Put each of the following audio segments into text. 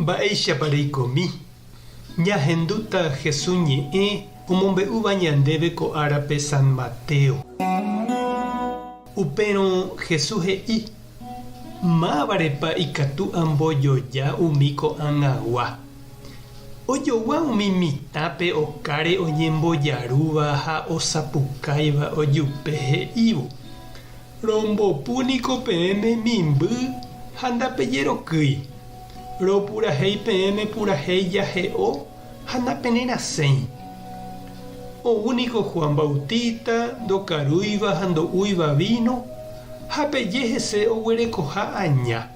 Mba'éichapa reikomi? Ñahendúta Jesús ñe'ẽ omombe'úva ñandéve ko árape San Mateo. Upérõ Jesús he'i, Mávarepa ikatu ambojoja umi ko'ag̃agua? Ojogua umi mitãpe okáre oñembojarúva ha osapukáiva ojupe he'ívo, Rombopu niko peẽme mimby ha ndapejerokýi. Ropurahéi peẽme purahéi jahe'o ha napenerasẽi. Ou niko Juan Bautista ndokarúiva ha ndo'úiva víno ha peje hese oguerekoha aña.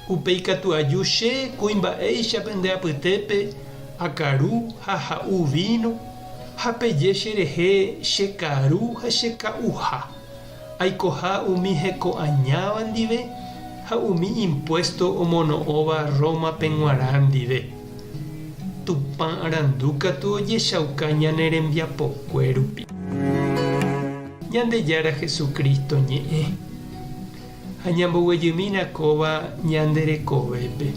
Upéi katu aju che kuimba'éicha pende apytépe akaru ha ha'u víno ha peje cherehe che karu ha che ka'uha. Aikoha umi heko añáva ndive ha umi impuésto omono'õva Rómape g̃uarã ndive. Tupã arandu katu ojechauka ñane rembiapokue rupi. Ñandejára Jesucristo ñe'ẽ. Ha ñamboguejymína kóva ñande rekovépe.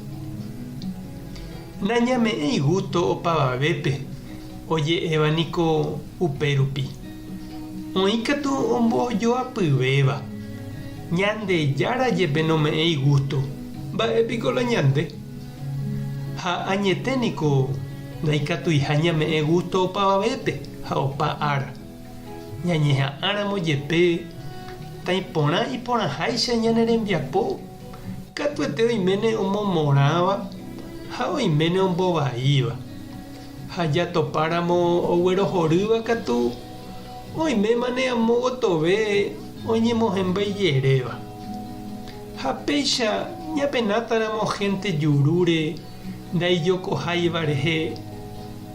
Nañame'ẽi gústo opavavépe oje'éva niko upe rupi. Oĩ katu ombojoapyvéva. Ñandejára jepe nome'ẽi gústo, mba'e piko la ñande? Ha añete niko ndaikatuiha ñame'ẽ gústo opavavépe ha opa ára. Ñañeha'ãramo jepe taiporã iporãháicha ñane rembiapo, katuete oiméne omomorãva ha oiméne ombovaíva. Ha jatopáramo oguerohorýva katu, oimémane amo gotove oñemohemba ijeréva. Ha péicha ñapenátaramo hénte jurúre ndaijokoháiva rehe,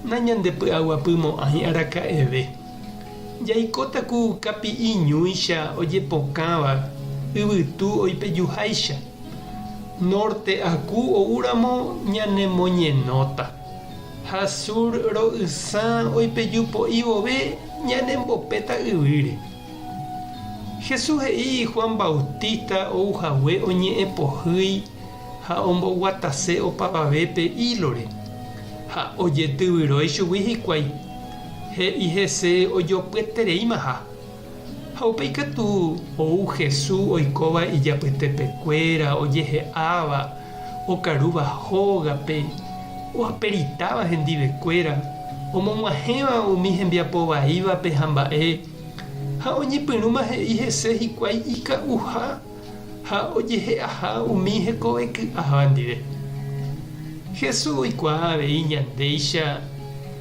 nañandepy'aguapymo'ãi araka'eve. Jaikóta ku kapi'i ñúicha ojepokãva yvytu oipejuháicha. Nórte aku oúramo ñanemoñenóta. Ha sur ro'ysã oipeju po'i vove ñanembopéta yvýre. Jesús he'i Juan Bautista ou hague oñe'ẽ pohýi ha omboguatase opavavépe ílore, ha ojetyvyrói chugui hikuái, he'i hese ojopyetereímaha. Ha upéi katu ou Jesús oikóva ijapytepekuéra, ojehe'áva, okarúva hógape, oaperitáva hendivekuéra, omog̃uahẽva umi hembiapo vaívape ha mba'e, ha oñepyrũma he'i hese hikuái ika'uha ha ojehe'aha umi hekoveky'áva ndive. Jesús oikuaa avei ñandéicha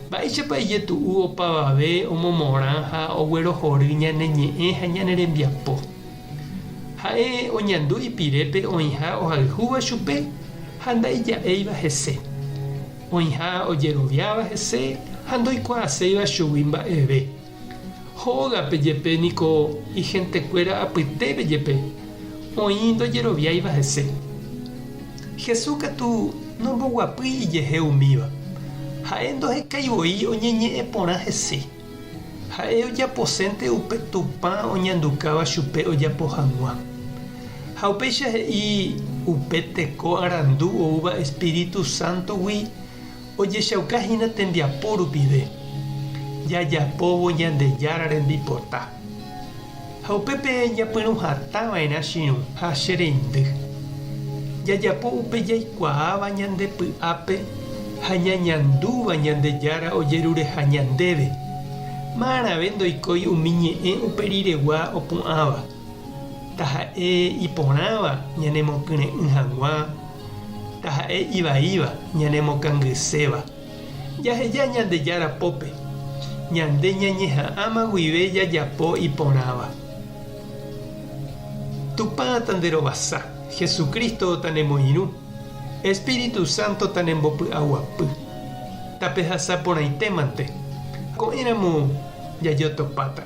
mba'éichapa ijetu'u opavave omomorã ha oguerohory ñane ñe'ẽ ha ñane rembiapo. Ha'e oñandu ipirépe oĩha ohayhúva chupe ha ndaija'éiva hese, oĩha ojeroviáva hese ha ndoikuaaséiva chugui mba'eve. Hógape jepe niko ihentekuéra apytépe jepe oĩ ndojeroviáiva hese. Jesús katu nomboguapýi ijehe umíva. Ha'e ndohekái voi oñeñe'ẽ porã hese. Ha'e ojaposénte upe Tupã oñandukáva chupe ojapo hag̃ua. Ha upéicha he'i upe teko arandu oúva Espíritu Sántogui ojechauka hína tembiapo rupive, jajapóvo Ñandejára rembipota. Ha upépe ñapyrũ hatã va'erã che irũ ha che reindy. Jajapo upe jaikuaáva ñande py'ápe ha ñañandúva Ñandejára ojerureha ñandéve. Marãve ndoikói umi ñe'ẽ upe riregua opu'ãva, taha'e iporãva ñanemokyre'ỹ hag̃ua, taha'e ivaíva ñanemokangyséva. Jaheja Ñandejára pópe, ñande ñañeha'ãma guive jajapo iporãva. Tupã tanderovasa, Jesucristo tanemoirũ, Espíritu Santo tanembopy'aguapy. Tapehasa porãitémante, ko'ẽramo jajotopáta.